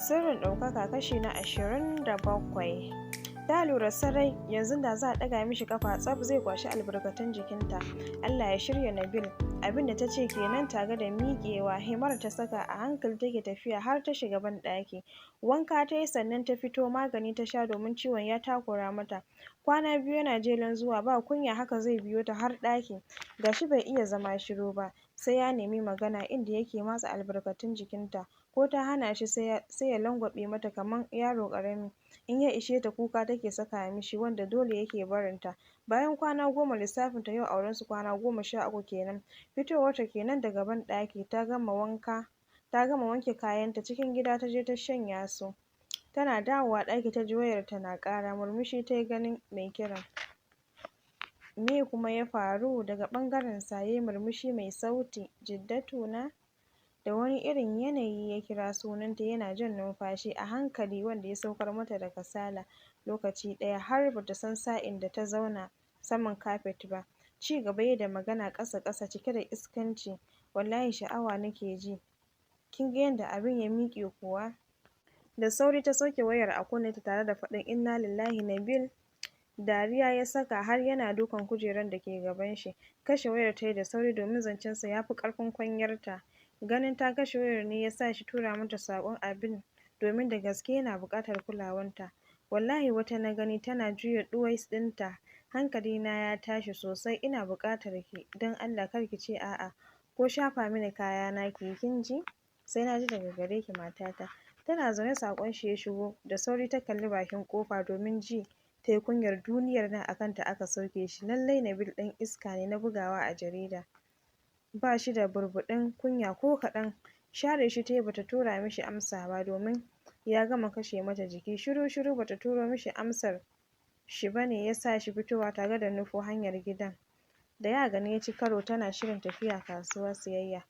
Sirrin ɗaukaka kashi na 27. Ta lura sarai yanzu da za a ɗaga mishi ƙafa tsaf zai kwashi albarkatun jikinta. Allah ya shirya Nabil. Abin da ta ce kenan tare da miƙewa. Himar ta saka a hankali take tafiya har ta shiga banɗaki. Wanka ta yi sannan ta fito, magani ta sha domin ciwon ya takura mata. Kwana 2 yana jelan zuwa, ba kunya haka zai biyo ta har ɗaki. Gashi bai iya zama shiru ba, sai ya nemi magana inda yake matsa albarkatun jikinta. Ko ta hana shi sai ya langwaɓe mata kaman yaro ƙarami. In ya ishe ta kuka take saka mishi, wanda dole yake barinta. Bayan kwana 10 lissafinta yau aurensu kwana 13 kenan. Fitowarta kenan daga banɗaki, ta gama wanka, ta gama wanke kayanta cikin gida ta je ta shanya su. Tana dawowa ɗaki ta ji wayarta na ƙara, murmushi tayi ganin mai kiran. Me kuma ya faru? Daga ɓangaren sa yayi murmushi mai sauti. Jiddatu na? Da wani irin yanayi ya kira sunanta yana jan numfashi a hankali wanda ya saukar mata da kasala lokaci ɗaya har bata san sa'in da ta zauna saman kafet ba. Ci gaba yayi da magana ƙasa-ƙasa cike da iskanci. Wallahi sha'awa nake ji. Kin ga yadda abin ya miƙe kuwa? Da sauri ta sauke wayar a kunnenta tare da faɗin inna lillahi Nabil. Dariya ya saka har yana dukan kujerar da ke gaban shi. Kashe wayar tayi da sauri domin zancensa ya fi ƙarfin kwanyarta. Ganin ta kashe wayar ne ya sa shi tura mata saƙon abin domin da gaske yana buƙatar kulawanta. Wallahi wata na gani tana juya ɗuwais ɗinta. Hankalina ya tashi sosai, ina buƙatar ki, don Allah kar ki ce a'a. Ko shafa mini kayana kiyi kin ji? Sai na ji daga gare ki matata. Tana zaune saƙon shi ya shigo, da sauri ta kalli bakin ƙofa domin ji tayi kunyar duniyar nan a kanta aka sauke shi. Lallai Nabil ɗan iska ne na bugawa a jarida. Ba shi da burbuɗin kunya ko kaɗan. Share shi tayi bata tura mishi amsa ba domin ya gama kashe mata jiki. Shiru-shiru bata turo mishi amsar shi bane ya sa shi fitowa tare da nufo hanyar gidan. Da ya gani ya ci karo tana shirin tafiya kasuwa siyayya.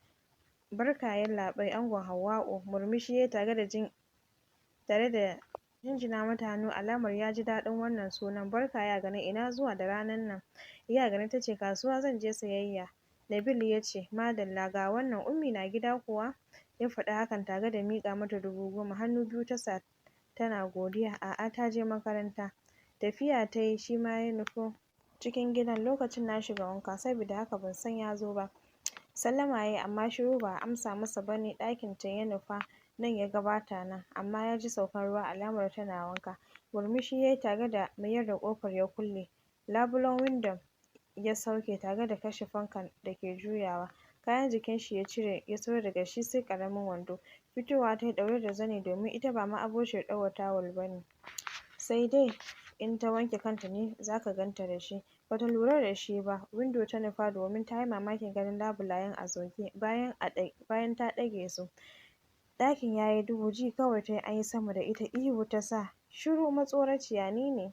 Barka yallaɓai, angon Hauwa'u. Murmushi yayi tare da jinjina mata hannu alamar ya ji daɗin wannan sunan. Barka ya gani, ina zuwa da ranan nan? Ya gani tace kasuwa zan je sayayya. Nabil ya ce madalla, ga wannan. Ummi na gida kuwa? Ya faɗi hakan tare da miƙa mata 10,000. Hannu biyu ta sa tana godiya. A'a, ta je makaranta. Tafiya tayi shi ma ya nufo cikin gidan. Lokacin na shiga wanka saboda haka ban san ya zo ba. Sallama yayi amma shiru ba a amsa masa bane. Ɗakin ta ya nufa, nan ya ga bata nan amma ya ji saukan ruwa alamar tana wanka. Murmushi yayi tare da mayar da ƙofar ya kulle. Labulen windon ya sauke tare da kashe fankan da ke juyawa. Kayan jikin shi ya cire ya saura daga shi sai ƙaramin wando. Fitowa tayi ɗaure da zani domin ita ba ma'abociyar ɗaura tawul bane. Sai dai in ta wanke kanta ne zaka ganta da shi. Bata lura da shi ba. Windo ta nufa domin tayi mamakin ganin labulayen a sauke bayan ta ɗage su. Ɗakin yayi duhu, ji kawai tayi anyi sama da ita, ihu ta sa. Shiru matsoraciya, ni ne.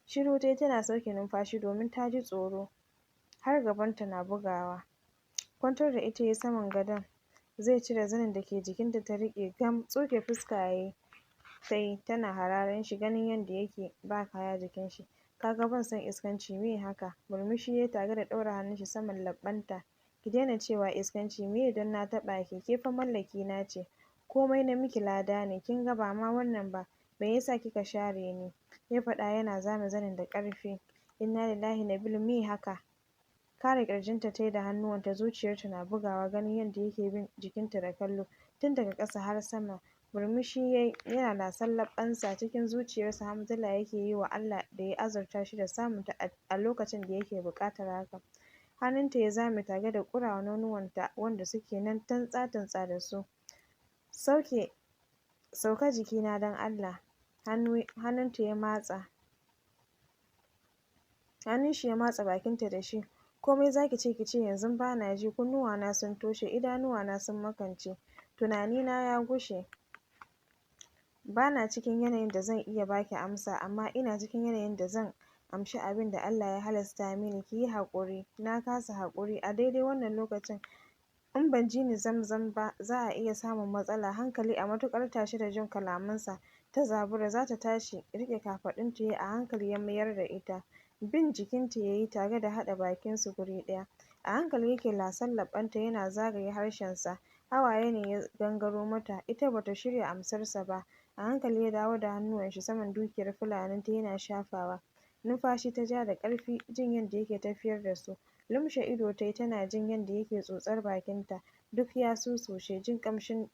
Shiru tayi tana sauke numfashi domin ta ji tsoro har gabanta na bugawa. Kwantar da ita yayi saman gadon, zai cire zanin da ke jikinta ta riƙe gam. Tsuke fuska yayi tayi tana hararen shi ganin yadda yake ba kaya jikin shi. Kaga ban son iskanci, meye haka? Murmushi yayi tare da ɗaura hannun shi saman leɓɓanta. Ki daina cewa iskanci, meye don na taɓa ki? Ke fa mallaki na ce. Komai na miki lada ne, kin ga ba ma wannan ba. Me yasa kika share ni? Ya faɗa yana zame zanin da ƙarfi. Inna lillahi Nabil, me haka? Kare ƙirjinta tayi da hannuwanta, zuciyarta na bugawa ganin yadda yake bin jikinta da kallo tun daga ƙasa har sama. Murmushi yayi yana lasar leɓɓansa, cikin zuciyarsa hamdala yake yi wa Allah da ya azurta shi da samun ta a lokacin da yake buƙatar haka. Hannunta ya zame tare da ƙurawa nonuwanta wanda suke nan tantsa-tantsa da su. Sauke sauka jikina don Allah. Hannunta ya matsa. Hannun shi ya matsa bakinta da shi. Komai zaki ce ki ce yanzu bana ji, kunnuwana sun toshe, idanuwana sun makance, tunanina ya gushe. Bana cikin yanayin da zan iya baki amsa, amma ina cikin yanayin da zan amshi abin da Allah ya halasta mini. Kiyi haƙuri, na kasa haƙuri a daidai wannan lokacin. In ban ji ni zamzam ba za a iya samun matsala. Hankali a matuƙar tashe da jin kalamansa, ta zabura za ta tashi, riƙe kafaɗunta yayi a hankali ya mayar da ita. Bin jikinta yayi tare da haɗa bakinsu guri ɗaya. A hankali yake lasar leɓɓanta yana zagaye harshensa. Hawaye ne ya gangaro mata, ita bata shirya amsar sa ba. A hankali ya dawo da hannuwan shi saman dukiyar fulanin ta yana shafawa. Numfashi ta ja da ƙarfi jin yadda yake tafiyar da su. Lumshe ido tayi tana jin yadda yake tsotsar bakinta, duk ya susuce jin ƙamshin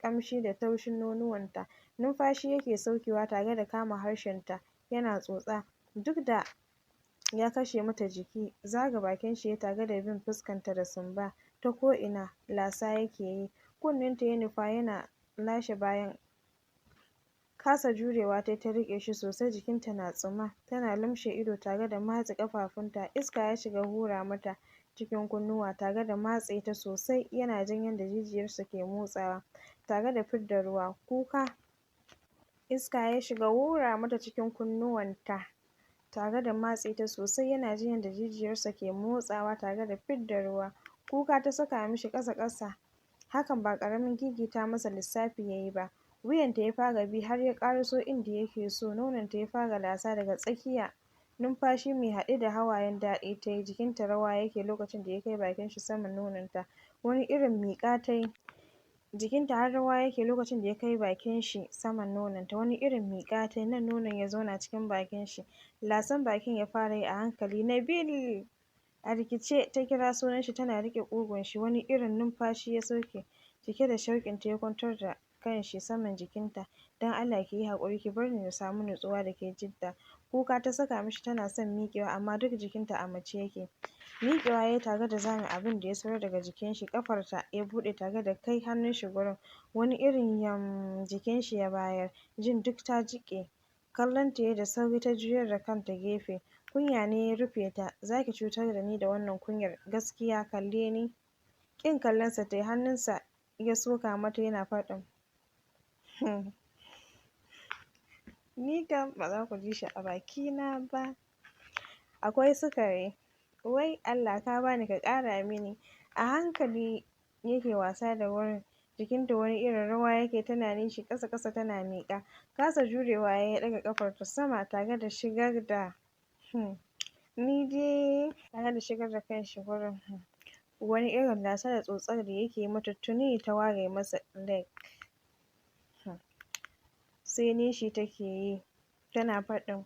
ƙamshi da taushin nonuwanta. Numfashi yake saukewa tare da kama harshenta yana tsotsa, duk da ya kashe mata jiki. Zaga bakin shi yayi tare da bin fuskanta da sumba ta ko'ina lasa yake yi. Kunnenta ya nufa yana lashe bayan. Kasa jurewa tayi ta riƙe shi sosai, jikinta na tsuma, tana lumshe ido tare da matse ƙafafunta. Iska ya shiga hura mata cikin kunnuwa tare da matse ta sosai, yana jin yadda jijiyarsa ke motsawa tare da fidda ruwa. Kuka iska ya shiga hura mata cikin kunnuwanta tare da matse ta sosai, yana jin yadda jijiyarsa ke motsawa tare da fidda ruwa. Kuka ta saka mishi ƙasa-ƙasa, hakan ba ƙaramin gigita masa lissafi yayi ba. Wuyanta ya fara bi har ya ƙaraso inda yake so, nononta ya fara lasa daga tsakiya. Numfashi mai haɗe da hawayen daɗi tayi, jikinta rawa yake lokacin da ya kai bakin shi saman nononta. Wani irin miƙa tayi, jikinta har rawa yake lokacin da ya kai bakin shi saman nononta. Wani irin miƙa tayi, nan nonon ya zauna cikin bakin shi. Lasan bakin ya fara yi a hankali. Nabil! A rikice ta kira sunan shi tana riƙe ƙugun shi. Wani irin numfashi ya sauke cike da shauƙin ta, ya kwantar da kanshi saman jikinta. Don Allah kiyi haƙuri, ki bar ni na samu nutsuwa da ke Jidda. Kuka ta saka mishi tana son miƙewa, amma duk jikinta a mace yake. Miƙewa yayi tare da zame abin da ya saura daga jikin shi. Ƙafarta ya buɗe tare da kai hannun shi gurin. Wani irin yam jikin shi ya bayar, jin duk ta jiƙe. Kallon ta yayi da sauri ta juyar da kanta gefe. Kunya ne ya rufe ta. Zaki cutar da ni da wannan kunyar, gaskiya kalle ni. Ƙin kallon sa tayi, hannunsa ya soka mata yana faɗin ni kam ba za ku ji shi a bakina ba. Akwai sukari. Wai Allah ka bani ka ƙara mini. A hankali yake wasa da wurin. Jikinta wani irin rawa yake, tana nishi ƙasa-ƙasa tana miƙa. Kasa jurewa ya ɗaga ƙafarta sama tare da shigar da ni dai tare da shigar da kanshi wurin. Wani irin lasa da tsotsar da yake mata tuni ta ware masa leg. Sai nishi take yi tana faɗin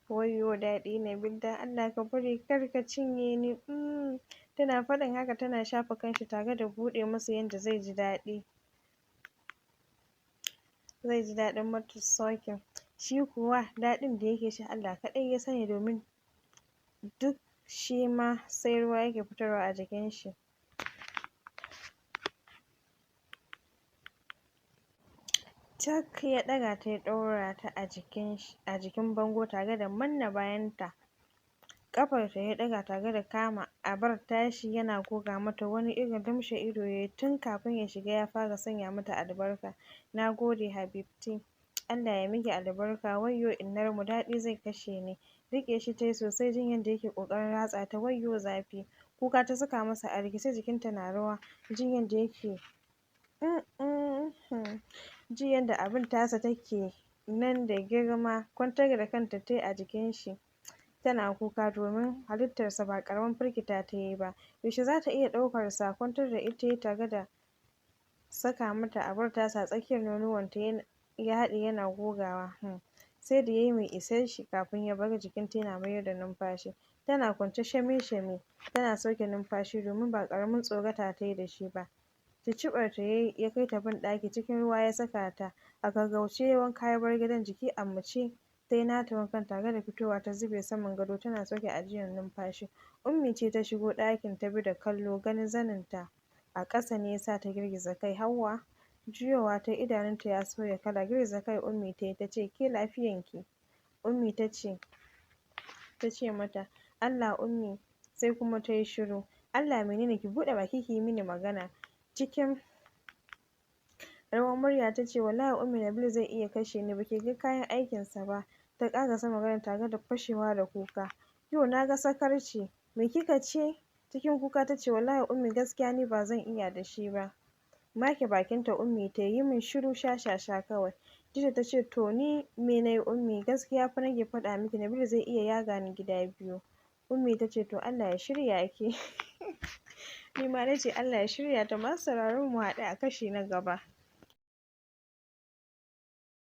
wayyo daɗi Nabil, don Allah ka bari kar ka cinye ni. Tana faɗin haka tana shafa kanshi tare da buɗe masa yanda zai ji daɗi. Zai ji daɗin mata sokin. Shi kuwa daɗin da yake sha Allah kaɗai ya sani, domin duk shi ma sai ruwa yake fitarwa a jikin shi. Cak ya ɗaga ta ya ɗaura ta a jikin bango tare da manne bayanta. Ƙafarta ya ɗaga tare da kama abar tashi yana goga mata. Wani irin lumshe ido yayi tun kafin ya shiga ya fara sanya mata albarka. Nagode habibti, Allah ya miki albarka. Wayyo innarmu, daɗi zai kashe ni. Riƙe shi tayi sosai jin yadda yake ƙoƙarin ratsa ta. Wayyo zafi. Kuka ta saka masa a rikice, jikinta na rawa jin yadda yake jin yadda abin tasa take nan da girma. Kwantar da kanta tayi a jikin shi tana kuka, domin halittarsa ba ƙaramin firgita ta yi ba. Yaushe za ta iya ɗaukar sa? Kwantar da ita yayi tare da saka mata abar tasa a tsakiyar nonuwanta, ya haɗe yana gogawa. Sai da yayi mai isar shi kafin ya bar jikinta yana mayar da numfashi. Tana kwance shame-shame tana sauke numfashi, domin ba ƙaramin tsorata tayi da shi ba. Cicciɓar ta yayi ya kai ta banɗaki, cikin ruwa ya saka ta. A gaggauce yayi wanka ya bar gidan, jiki a mace tayi nata wankan tare da fitowa ta zube saman gado tana sauke ajiyar numfashi. Ummi ce ta shigo ɗakin ta bi da kallo, ganin zaninta a ƙasa ne yasa ta girgiza kai. Hauwa! Juyowa tayi, idanunta ya sauya kala. Girgiza kai Ummi tayi tace ke lafiyanki? Ummi tace tace mata Allah Ummi, sai kuma tayi shiru. Allah menene? Ki buɗe baki kiyi mini magana. Cikin rawar murya tace wallahi Ummi Nabil zai iya kashe ni, baki ga kayan aikin sa ba. Ta ƙarasa maganar tare da fashewa da kuka. Yo naga sakarci, me kika ce? Cikin kuka tace wallahi Ummi gaskiya ni ba zan iya da shi ba. Make bakinta Ummi tayi, yi min shiru shashasha kawai. Jidda tace to ni me nayi Ummi, gaskiya fa nake faɗa miki, Nabil zai iya yaga ni gida biyu. Ummi tace to Allah ya shirya ki. Ni ma na ce Allah ya shirya ta. Masu sauraron mu, haɗu a kashi na gaba.